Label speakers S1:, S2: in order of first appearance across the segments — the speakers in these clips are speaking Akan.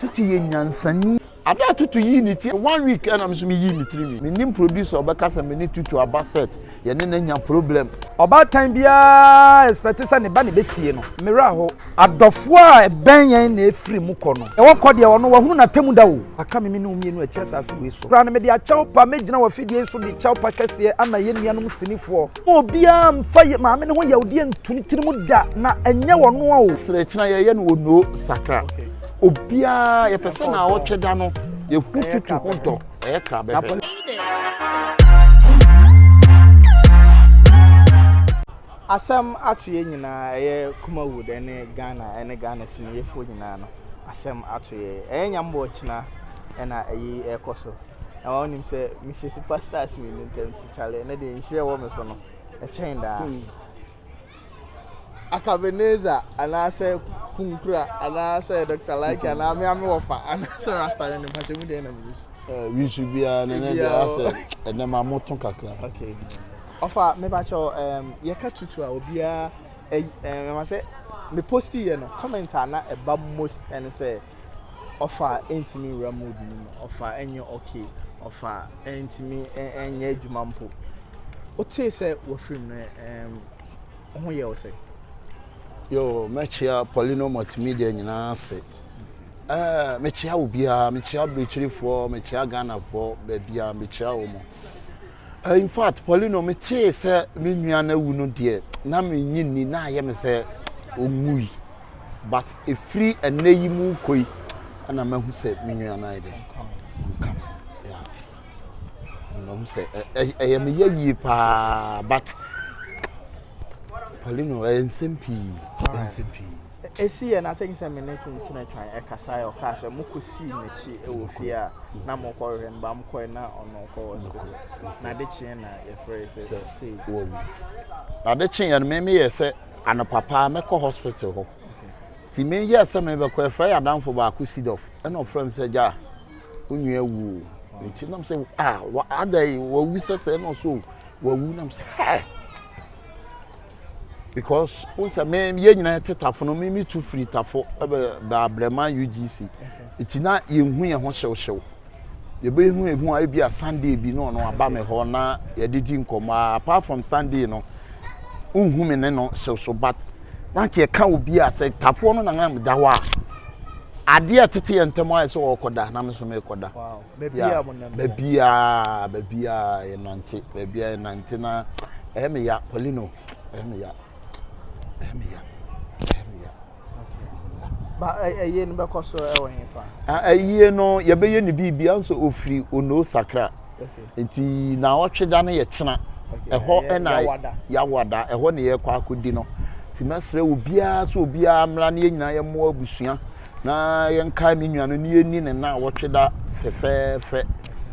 S1: Tutu yɛ nyansani. Ada a Tutu yii ne ti one week ɛna me nso me yii me tiri nwi. Me nim producer a ɔbɛka sɛ me ne Tutu aba set yɛne no anya problem.
S2: Ɔbaatan biara expect sɛ ne ba na ɛbɛsie no. Me werɛ aho. Adɔfoɔ a ɛbɛn yɛn na ɛfiri mu kɔ no. Ɛwɔ kɔ deɛ ɔno wahunu n'atemmu da o. Aka me me ne wo mmienu ɛte asase wei so. Koraa no mede akyɛwpa mɛgyina w'afidie yi so de kyɛwpa kɛseɛ ama yɛn nuanom sinifoɔ. Mma obiara mfa yɛ maame no ho yawdeɛ nto ne tirim da na ɛnyɛ ɔno o.
S1: Serɛ kyena yɛyɛ no wɔ no sakra obiara yɛpɛ sɛ na awɔtwe da no yɛhu tutu ho dɔ ɛyɛ kra bɛhwɛ.
S3: Asɛm ato yɛn nyinaa ɛyɛ Kumawood ɛne Ghana ɛne Ghana siniyɛfoɔ nyinaa no asɛm ato yɛn ɛyɛ nyambɔ ɔkyena ɛna ɛyi ɛkɔ so. Na wonim sɛ mehyɛ superstars mmienu ntam nti kyale ɛnɛ deɛ nhyira ɛwɔ me so no ɛkyɛn daa. Hmm. Akabenezer anaasɛ Kunkura anaasɛ Dr. Like anaa me ame wɔfa anaasɛ Rasta ne ne mpakyɛ mu deɛ na mede si.
S1: Eh, wisu biara ne ne deɛ asɛ ɛnɛ ma moto kakra.
S3: Okay. Ɔfa mepakyɛ um, yɛka tutu a obiara ɛma sɛ me posti yɛ no comment a na ɛba most ɛne sɛ Ɔfa ɛntumi nwura mood no mu, ɔfa ɛnyɛ okay, ɔfa ɛntumi ɛnyɛ adwuma mpo. Wotee sɛ wafiri mu no ɛɛm wo ho yɛ wo sɛ?
S1: Yo, mɛkyea Paulino Multimedia nyinaa ase. Ɛɛ, mekyea obiara, mekyea aburokyirifoɔ, mekyea Ghanafoɔ, baabiara mekyea wɔn. Eh, in fact, Paulino, metee sɛ me nua no awu no deɛ, na menye nni, na ayɛ me sɛ ɔnwui. But ɛfiri ɛnnɛ yi mu kɔ yi, ɛna mahu sɛ me nua no ayɛ dɛ, ɔnka me. Yeah. Mahu sɛ ɛyɛ me yɛ yie paa, but Paulino, ɛyɛ nsɛm pii, ɛyɛ nsɛm pii.
S3: Ɛsi yɛ no, I think sɛ me ne Kyenkyena Twan ɛkasaeɛ, ɔkaa sɛ mokɔsii n'akyi wɔ fie a na mokɔhwehwɛ no, ba mokɔɛ na ɔno kɔ hospital. Na ade kyeeɛ na yɛfrɛɛ sɛ sei.
S1: Wawu. Na ade kyeeɛ no, me meyɛɛ sɛ anɔpa paa mɛkɔ hospital hɔ. Nti meyɛɛ sɛ mebɛkɔ, yɛfrɛ yɛ adamfo baako Sidof, ɛna ɔfrɛ me sɛ gya, wo nua awu o. Nti nam sɛ ah, adɛn wawu sɛ sɛ ɛna ɔsɛ o, wawu nam sɛ hɛ. Because wohu sɛ me yɛn nyinaa yɛte tafo no, me metu firi tafo ɛbɛ bɛ abrɛma UGC. Nti na yɛnhu yɛn ho hyewhyew. Yɛbɛhu yɛn ho a ebi a Sunday bi na ɔno aba me hɔ na yɛde di nkɔmmɔ a apart from Sunday no wonhu me ne no hyew so but na nka yɛka obi a sɛ tafoɔ no na na meda hɔ a adeɛ a ɛtete yɛn ntam ayɛ sɛ ɔrekɔda na me nso merekɔda. Baabiara baabiara yɛnante baabiara yɛnante na ɛyɛ me ya Paulino ɛyɛ me ya ɛyɛ me ya ɛyɛ me ya.
S3: Ba ɛyie no bɛkɔ so ɛwɔ hefa?
S1: Ɛyie no yɛbɛyɛ ne biribi anso ofiri Ono Sakra nti na ɔtwe da no yɛ kyena ɛhɔ ɛna yawada ɛhɔ na yɛkɔ akɔdi no nti mɛsrɛ obiara sɛ obiara mmra na yɛn nyinaa yɛmmoa abusua na yɛnkae me nua no na yɛnni ne nnawɔtwe da fɛfɛɛfɛ.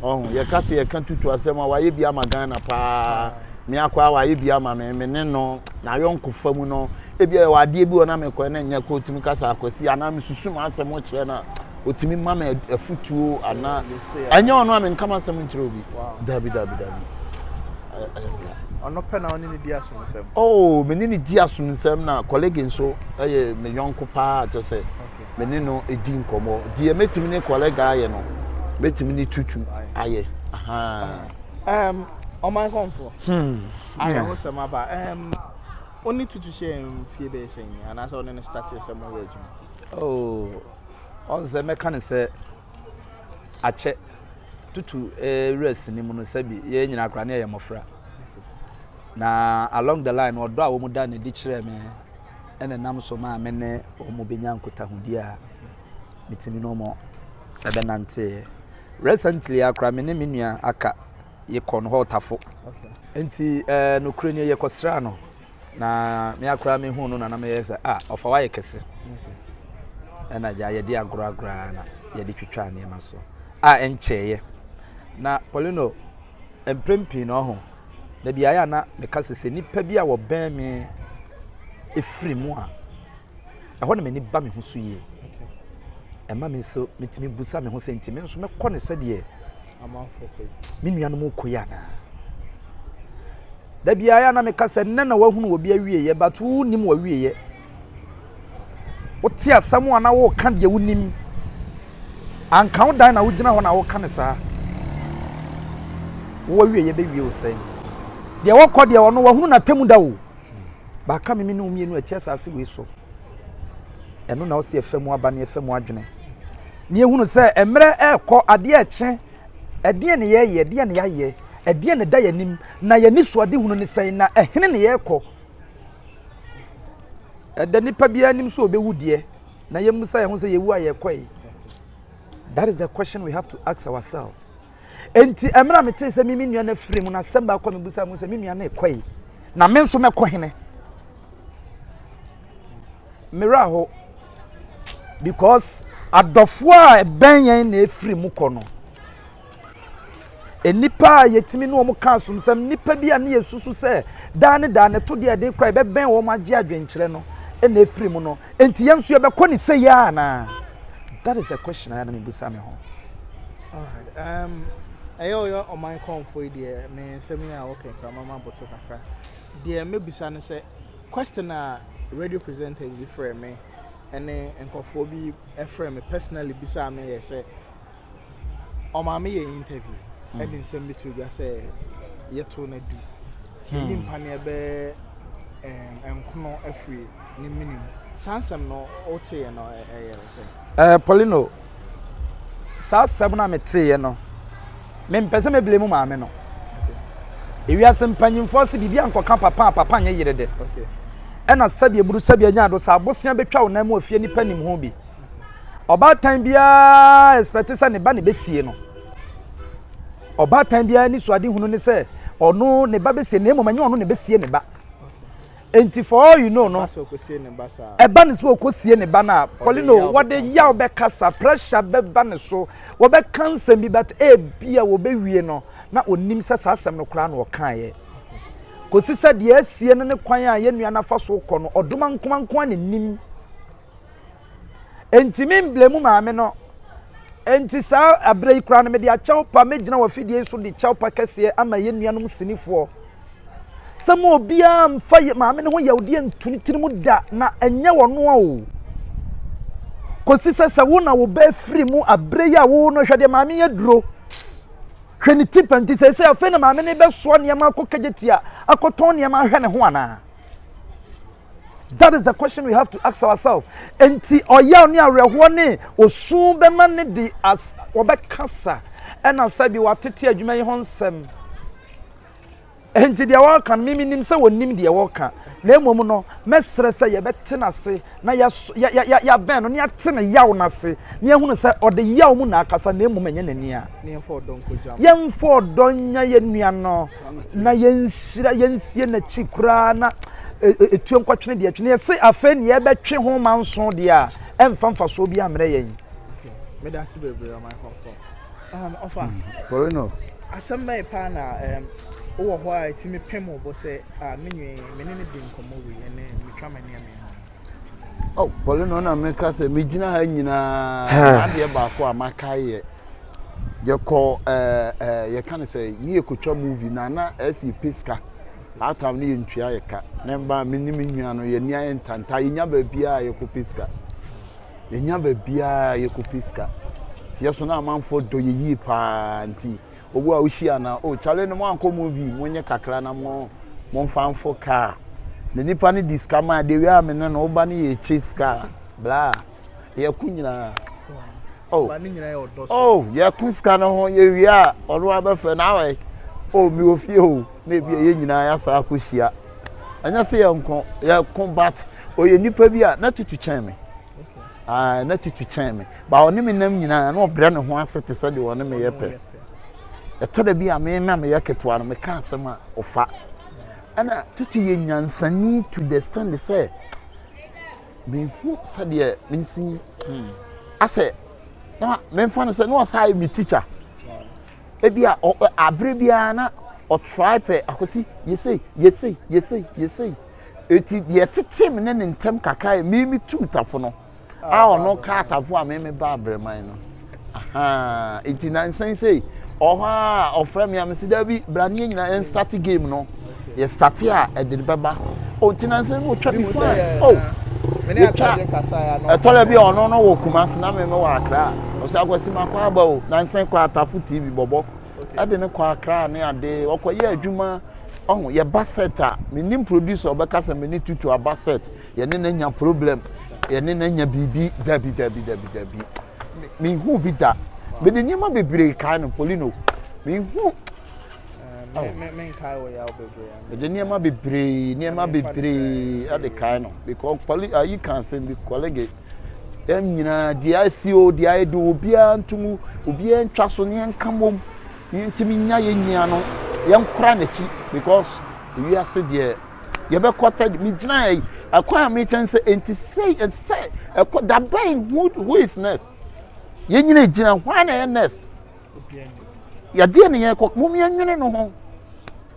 S1: Ɔho, yɛka sɛ yɛka tutu asɛm a, wayɛ bi ama Ghana paa. Me akɔ a wayɛ bi ama me, me ne no, n'ayɔnkofa mu no, ebi a yɛwɔ adeɛ bi wɔ na mekɔ na ɛnyɛ kɔ, otumi ka sɛ akwasi anaa mesusu m'asɛm kyerɛ no a, otumi ma me afutuo anaa, ɛnyɛ ɔno a menka m'asɛm nkyerɛ obi. Dabi, dabi, dabi.
S3: Ɔno pɛ na ɔne no di asomsɛm?
S1: Oh, me ne no di asomsɛm na kɔlege nso yɛ me yɔnko paa kyerɛ sɛ me ne no di nkɔmmɔ. Deɛ mɛtumi ne kɔlege ayɛ no, mɛtumi ne Tutu ayɛ.
S3: Um, ɔman kɔnfoɔ. Hmm. Awerɛhosɛm aba. Um, wo ne Tutu hyɛ mfie bɛyɛ sɛn ni anaasɛ wo ne no startee sɛ moyɛ adwuma?
S2: Oh, ɔn sɛ mɛka ne sɛ akyɛ. Tutu wura sini mu no sɛbi yɛn nyinaa koraa ne yɛyɛ mmɔfra. Na along the line no ɔdɔ a wɔn da no adi kyerɛɛ me ɛna ɛnam so maa me ne wɔn bɛnya nkutahodie a metumi ne wɔn ɛbɛnanteeɛ. Recently a koraa me ne me nua aka yɛkɔ no hɔ Ɔtafo. Nti ɛɛ nokorɛ nie yɛkɔsraa no. Na me ara koraa mehuu no na na meyɛ sɛ ah ɔfa wayɛ kɛse ɛna gya yɛde agorɔ agorɔ ara na yɛde twitwaa nneɛma so a ɛnkyɛeɛ na Paulino mprɛn pii na ɔho da bi ayɛ a na meka sɛ sɛ nipa bi a wɔbɛn me ɛfiri mu a ɛhɔ na m'ani ba me ho so yie ɛma me nso metumi busa me ho sɛ nti me nso mɛkɔ ne sɛdeɛ me nuanom kɔ yi anaa Da biara yɛ a na meka sɛ nnɛ na woahunu obi awieɛ but wonnim w'awieɛ. Wote asɛm a na woreka deɛ wonim. Anka wo dan na wogyina hɔ na woka no saa. Wo awieɛ bɛwie wo sɛn? Deɛ wɔkɔ deɛ ɔno wahunu n'atemmu da o. Baaka me me ne wo mmienu ɛte asase wei so. Ɛno na ɔsi ɛfɛ mu aba ne ɛfɛ mu adwene. Ne ehunu sɛ mmerɛ ɛrekɔ adeɛ ɛkye ɛdeɛ ne yɛyɛ ɛdeɛ ne yɛayɛ ɛdeɛ ne da yɛn anim na yɛn ani so ade hunu ne sɛn na ɛhene ne yɛrekɔ. Ɛda nipa biara anim sɛ ɔbɛwu deɛ na yɛmmisa yɛn ho sɛ yɛwu a yɛrekɔ yi. That is the question we have to ask ourselves. Enti mmerɛ a metee sɛ me me nua no afiri mu no asɛm baako a mebusa mu sɛ me nua no rekɔ yi na me nso mɛkɔ hene. Mmerɛ aho because adɔfoɔ a ɛbɛn yɛn na efiri mu kɔ no. Nnipa a yɛtumi ne wɔn ka asomsɛm, nnipa bi a ne yɛsusu sɛ daa ne daa ne to deɛ ɛde kora yɛbɛbɛn wɔn agye adwenkyerɛ no na efiri mu no. Enti yɛn nso yɛbɛkɔ ne sɛ yɛ anaa? That is the question a na mebusa me ho.
S3: Alright, um, ɛyɛ ɔyɛ ɔman kɔnfo yi deɛ me nsɛm yi a wɔka kura mama boto kakra. Deɛ mebisa no sɛ question a radio presenters bi frɛ me ɛne nkurɔfoɔ bi frɛ me personally bisa me yɛ sɛ Ɔmaa me yɛɛ interview ɛde nsɛm bi too dwa sɛ yɛtoo no adu. Yɛyi mpaneɛ bɛyɛ ɛɛm nkono afiri ne mene mu. Saa nsɛm no woteeɛ no ɛyɛ wo sɛn?
S2: Eh, Paulino, saa asɛm no a meteeɛ no, mempɛ sɛ mɛblame maame no. Ewiase mpanyimfoɔ se biribi ankɔka papa a papa nyɛ yere de. Ɛna sɛbi eburu sɛbi anya ado sɛ abosea bɛtwa wo nan mu afie nipa nim ho bi. Ɔbaatan biara expect sɛ ne ba na ɛbɛsie no. Ɔbaatan biara ani so ade hunu ne sɛ ɔno ne ba bɛsie na mmom ɛnyɛ ɔno na ɛbɛsie ne ba. Enti for all you know no, ɛba ne sɛ ɔkɔsie ne ba no a, Paulino, wɔde yaw bɛkasa, pressure bɛba ne so, wɔbɛka nsɛm bi but ebia wɔbɛwie no na ɔnim sɛ saa asɛm no koraa na ɔkaeɛ. Kɔsi sɛ deɛ asie no ne kwan a yɛn nua no afa so kɔ no, ɔdoma nkomankoa na nim. Enti me mblemu maame no. Enti saa aberɛ yi koraa no mede akyɛw pa mɛgyina wɔ afidie yi so de kyɛw pa kɛseɛ ama yɛn nuanom sinifoɔ sɛ mo obiara mfa maame no ho yawdeɛ nto ne tiri mu da na ɛnyɛ wɔn o kɔsi sɛ sɛ wo na wo ba afiri mu aberɛ yi a wo no hwɛ deɛ maame yɛ duro hwɛ ne ti pa nti sɛ sɛ afei na maame no bɛsoa nneɛma akɔ kagye tia akɔtɔn nneɛma ahwɛ ne ho anaa That is the question we have to ask ourselves. Enti ɔyaw ne awerɛhoɔ ne osu bɛma ne de as wɔbɛkasa ɛna sɛ bi watete adwuma yi ho nsɛm. Enti deɛ wɔreka no mimi nim sɛ wɔnim deɛ wɔreka na mmom no mɛsrɛ sɛ yɛbɛte n'ase na yɛabɛn no na yɛate ne yaw no ase na yɛahunu sɛ ɔde yaw mu na akasa na mmom ɛnyɛ n'ani a. Yɛmfa ɔdɔ nya yɛn nua no na yɛnhyira yɛnsie n'akyi koraa na etuo nkɔtwene deɛ twene yɛse afei ne yɛbɛtwe ho manso deɛ a ɛmfa mfasoɔ bi ammerɛ yɛn.
S3: Meda ase bebree ɔman kɔmfɔ. Ɔfa.
S1: Torino.
S3: Asɛm bɛn paa na wowɔ hɔ a ɛtumi pem wo bo sɛ ah me nua yi me ne no di nkɔmmɔ wei ɛnɛ metwa m'ani a mehu.
S1: Oh, Paulino na meka sɛ megyina ha nyinaa adeɛ baako a maka yɛ yɛkɔ ɛɛ ɛɛ yɛka no sɛ ne yɛkɔtwa movie na na ɛsɛ yɛpɛ sika that time ne yɛntua yɛ ka na mba me ne me nua no yɛni ayɛ ntanta yɛnya baabiara yɛkɔpɛ sika yɛnya baabiara yɛkɔpɛ sika nti yɛso na amanfoɔ dɔ yɛ yie paa nti Obi a wohyia no oh chale no moankɔ movie monyɛ kakra na mo momfa mfo kaa na nipa no di sika maa de wia me ne no woba no yɛ kye sika bla yɛko nyinaa oh oh yɛko sika no ho yɛwie a ɔno abɛfrɛ na awɛ oh mewɔ fie o na ebi yɛ nyinaa yɛasa akɔhyia ɛnyɛ sɛ yɛnko yɛko but ɔyɛ nipa bi a na tutu kyɛn me ah na tutu kyɛn me Ba ɔne me nam nyinaa na ɔbrɛ ne ho ase te sɛ deɛ ɔne me yɛ pɛ. Ɛtɔ da bi a me na meyɛ ketewa no meka asɛm a ɔfa. Ɛna Tutu yɛ nyansani to the extent sɛ mehu sɛdeɛ mensi hmm. asɛ na memfa no sɛ na ɔsaa yɛ me teacher. Ebi a abere biara na ɔtrae pɛ akosi yɛsei yɛsei yɛsei yɛsei. Eti deɛ tete me ne ne ntɛm kakra yɛ me me tu tafo no. a ɔno ka atafo a meme ba abrɛman no ahaa nti nansan sei ɔhɔ a ɔfrɛ me a mesi dabi bra ne nyinaa yɛn start game no yɛ start a ɛde bɛba o nti nansan no ɔtwa bi fine o. Yɛtwa ɛtɔrɔ bi a ɔno no wɔ Kumasi na me wɔ Accra. Ɔsɛ Akwasi ma kɔ aba o. Nansa kɔ Atafo TV bɔbɔ. Ɛde ne kɔ Accra ne ade. Ɔkɔ yɛ adwuma. Ɔho yɛba set a menim producer ɔbɛka sɛ me ne Tutu aba set. Yɛne no anya problem. Yɛne no anya biribi. Dabi dabi dabi dabi. Menhu bi da. Mede nneɛma bebree kae no Polino. Menhu Mede nneɛma bebree nneɛma bebree de kae no because pɔli ayi ka asɛm bi kɔlege yɛn nyinaa deɛ asi o deɛ ayɛ de obiara ntum obiara ntwa so ne yɛn nka mom ne yɛn ntumi nya yɛn nyia no yɛn kora n'akyi because wiase deɛ yɛbɛkɔ sɛ megyina yɛ ɛkwan a mekyɛn sɛ enti sɛ sɛ ɛkɔ dabɛn who is next yɛn nyina gyina hwan na ɛyɛ next. Yadeɛ ne yɛkɔ mom yɛnwene no ho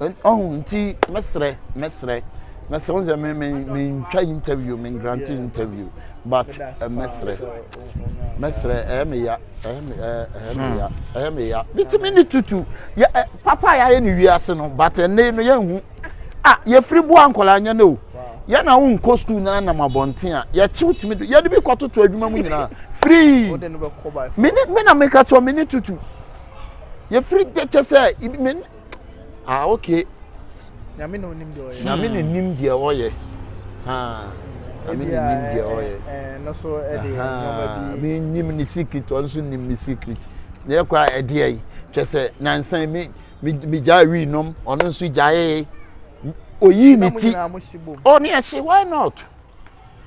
S1: ɔho nti mɛsrɛ mɛsrɛ mɛsrɛ wo sɛ me me mentwa interview me grant interview but mɛsrɛ mɛsrɛ ɛyɛ me ya ɛyɛ me ɛyɛ me ya ɛyɛ me ya bitumi ne tutu yɛ papa a yɛayɛ ne wiase no but ɛnɛ no yɛnhu ah yɛfiri boa nkɔla nyɛ no o yɛn na wonkɔ sukuu na nam abɔnten a yɛkyew tumi do yɛde bi kɔtoto adwuma mu nyinaa free me ne me na meka kyerɛ me ne tutu yɛfiri kyɛ sɛ me ah okay
S3: nyame na onim deɛ ɔyɛ
S1: nyame na nim deɛ ɔyɛ ha nyame na nim deɛ ɔyɛ
S3: ɛno so ɛde nneɛma
S1: bi me nim ne secret ɔno nso nim ne secret na yɛkɔ a ɛdeɛ yi kyɛ sɛ nansan me me gyaa wii nom ɔno nso gyaee oyii ne ti ɔ ne ɛhye why not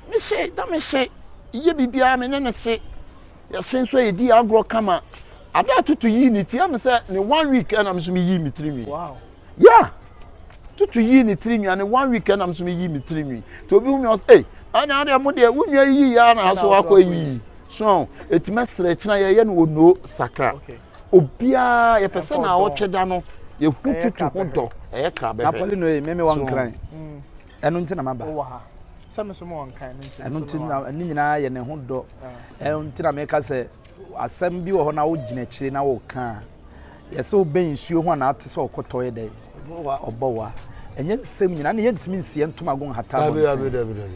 S1: me se na me se yɛ biribiara me ne ne se yɛse nso yɛdi agorɔ kama ada tutu yii ne ti ɛm sɛ ne one week ɛna me nso me yii me tiri nwi yeah tutu yii ne tiri nwi ne one week ɛna me nso me yii me tiri nwi nti obi hu mi ɔsɛ ei ɛna adeɛ mo deɛ wo nua yiyi ya na aso akɔ yiyi so ɛtumi srɛ kyena yɛyɛ no wɔ no sakra. Okay. Obiara yɛpɛ sɛ naawɔtwe da no yɛhu tutu ho dɔ ɛyɛ kra bɛhwɛ.
S2: Napoli no yi meme wɔ nkran ɛno nti na maba. Ɛno nti na ne nyinaa yɛ ne ho dɔ ɛno nti na meka sɛ asɛm bi wɔ hɔ na wogyina akyire na woka a yɛsɛ wobɛn nsuo ho a na ate sɛ ɔkɔtɔ yɛ dɛ ɔbɔ wa ɛnyɛ nsɛm nyinaa ne yɛntumi nsiɛ ntomago nhata abɔnten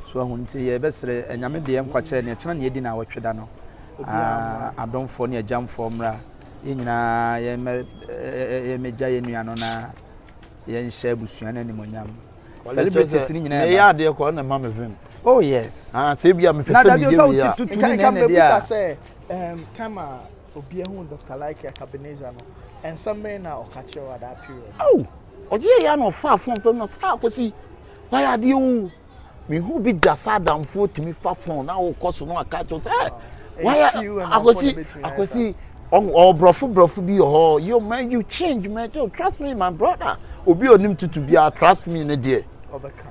S2: so ahu nti yɛbɛsrɛ anyame deɛ nkwakyɛ ne ɛkyena ne yɛdi na awɔtwe da no Adomfoɔ ne agyamfoɔ mmra, yɛn nyinaa yɛmmɛgya yɛn nua no na yɛnhyɛ abusua no animonyam. Celebrities ni nyinaa
S1: ɛba. Meyɛ adeɛ kɔ na ɛma me vim.
S2: Oh yes.
S1: Ah, sɛ ebi a mepɛ sɛ meyɛ wei a.
S2: Tutu ne nɛnɛ deɛ a.
S3: Sɛ time a obi ahu Dr. Like Akabenezer no, nsɛm bɛn na ɔka kyerɛ wo at that period?
S1: Oh, ɔgye yɛ ya na ɔfa phone fam na sɛ akosi wayɛ adeɛ o. Mehu bi da sɛ adamfoɔ tumi fa phone na wokɔ so no aka kyerɛ sɛ eh, wayɛ akwasi akwasi ɔbrɔfo brɔfo bi wɔ hɔ yo man you change man yo trust me my brother obi onim tutu biara trust me ne deɛ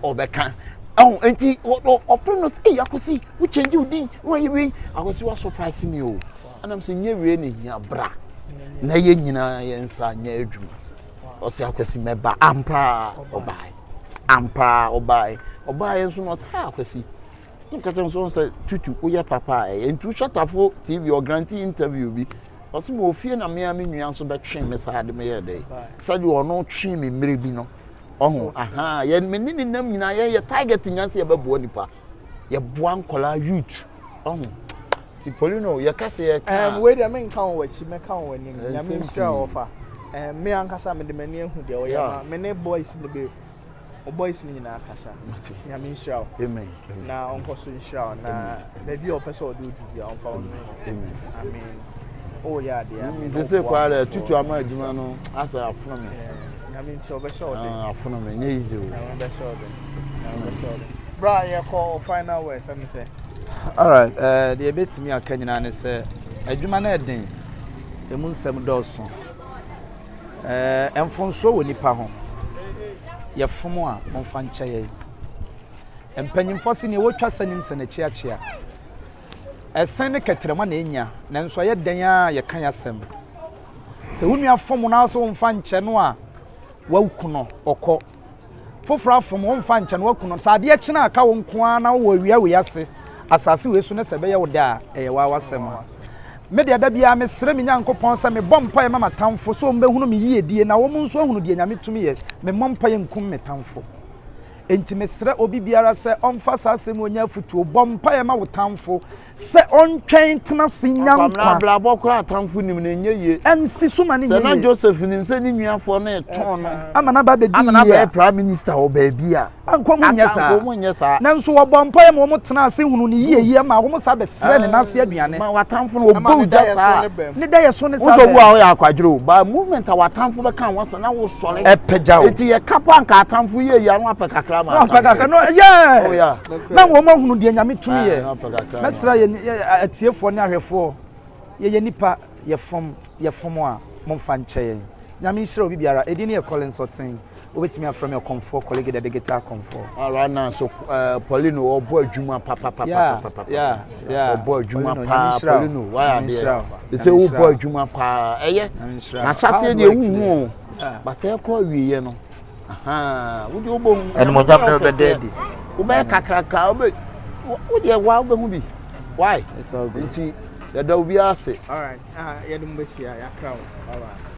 S1: ɔbɛka ɛho nti ɔfrɛ no sɛ eyi akwasi wo change wo din wɔyɛ wei akwasi wa surprise me o ɛnam sɛ nye wei ne hia bra na yɛ nyinaa yɛn nsa nyɛ adwuma ɔsɛ akwasi mɛba ampa ɔbaa. Ampa ara ɔbaeɛ. Ɔbaeɛ nso no ɔsɛ ah Kwasi. Na ɔka kyerɛ me sɛ sɛ tutu woyɛ papa a ɛyɛ. Nti wohwɛ Tafo TV ɔgrante interview bi. Ɔsɛ ma ofie na mea me nua nso bɛtwe me saa de meyɛɛ dɛ. Sɛdeɛ ɔno twee me mmerɛ bi no. Ɔho aha yɛ me ne ne nam nyinaa yɛyɛ target nya sɛ yɛbɛboa nipa. Yɛboa nkɔlaa youth. Ɔho. Ti Polino yɛka sɛ yɛka.
S3: Um, wei deɛ menka wɔ w'akyi mɛka wɔ w'anim. Nyame nhyira wɔ fa. Um, me ankasa mede m'ani ahu deɛ ɔyɛ ma me ne boys no bɛ boys no nyinaa kasa. Nyame nhyira wo.
S1: Amen.
S3: Na ɔnkɔ so nhyira wo na baabi a ɔpɛ sɛ ɔde odu bi a ɔmfa wo no.
S1: Amen.
S3: Amen. Oh yeah, deɛ.
S1: Mm, te sɛ kwa dɛ tutu ama adwuma no asɛ afono me.
S3: Nyame nti ɔbɛhyɛ wo den.
S1: Ah, afono me, nyɛ easy o.
S3: Nyame bɛhyɛ wo den. Nyame bɛhyɛ wo den. Bra yɛkɔ final words ɛmi sɛ.
S2: Alright, eh, deɛ ɛbɛtumi aka nyinaa ne sɛ adwuma no ɛden, ɛmu nsɛm dɔɔso. Eh, mfonsoɔ wɔ nipa ho. Yɛfom a, momfa nkyɛ yɛn. Mpanyimfoɔ se nea wɔtwa sa nim sɛ n'akyi akyea. Ɛsen ne kɛtrɛma na ɛnya, nanso ɛyɛ dɛn ara yɛka yɛn asɛm. Sɛ wo nua fom na sɛ womfa nkyɛ no a, waku no, ɔkɔ. Foforɔ afom, womfa nkyɛ no, waku no. Sɛ adeɛ kye na aka wo nko ara na wowɔ awia wei ase, asase wei so na sɛ ɛbɛyɛ wo dɛ a, ɛyɛ wo ara w'asɛm a. Me deɛ da biara mesrɛ me Nyankopɔn sɛ mebɔ mpaeɛ ma m'atamfo sɛ wɔbɛhunu me yiedie na wɔn nso ahunu deɛ Nyame tumi yɛ. Memmɔ mpaeɛ nkum me tamfo. Enti mesrɛ obi biara sɛ ɔmfa saa asɛm yi ɔnyɛ afotuo. Bɔ mpaeɛ ma wo tamfo sɛ ɔntwɛn ntena ase nya nkwa.
S1: Kwamina abrabɔ koraa atamfo nim no ɛnyɛ yie.
S2: Ɛnsi so ma no nyɛ
S1: yie. Sɛ na
S2: yie.
S1: Joseph nim sɛ ne nuafoɔ no retɔn no.
S2: Ama no aba abɛdi
S1: Ama no
S2: yie a.
S1: abɛyɛ prime minister wɔ baabi a.
S2: Anka wɔn nyɛ saa.
S1: Anka wɔn nyɛ saa.
S2: Nanso wɔbɔɔ mpaeɛ ma wɔn tenaa ase hunuu ne yieyie maa wɔn san bɛsrɛɛ ne nan ase aduane.
S1: Ma w'atamfo no wɔbɔ wo gya saa.
S2: Ne da yɛ so ne saa
S1: bɛn.
S2: Wosɔ
S1: wu a woyɛ akwadwerɛ o but movement a w'atamfo bɛka ho asɛm na wosɔre.
S2: Ɛpagya wo.
S1: Eti yɛ kapa anka atamfo yie yie ano apɛ kakra ma
S2: atamfo. Apɛ kakra no yɛɛ. Oh yeah. Na wɔn ahunu deɛ Nyame tumi yɛ. Mɛsrɛ yɛ atiefoɔ ne ahwɛfoɔ yɛyɛ nipa yɛfom yɛfom a momfa nkyɛ yɛn. Nyame nhyira obi biara. Edin no yɛ Collins Ɔten. Wobɛtumi afrɛ me Ɔkɔmfoɔ Kɔlege the Digital Kɔmfoɔ.
S1: Ah, right now so uh, Paulino ɔbɔ adwuma papapapapapa.
S2: Yeah, yeah.
S1: Ɔbɔ adwuma paa Paulino wayɛ adeɛ. Ɛsɛ wobɔ adwuma paa ɛyɛ. Na ahyɛseɛ deɛ wohu o. But ɛkɔ awieɛ no. Wode wobɔ hu.
S2: Ɛnumonyam no bɛda adi.
S1: Wobɛyɛ kakraka wobɛ wodeɛ wa wobɛhu bi. Why? Nti yɛda obiara ase.
S3: All right. Ah, yɛde mo bɛhyia yɛakra wo. Bye bye.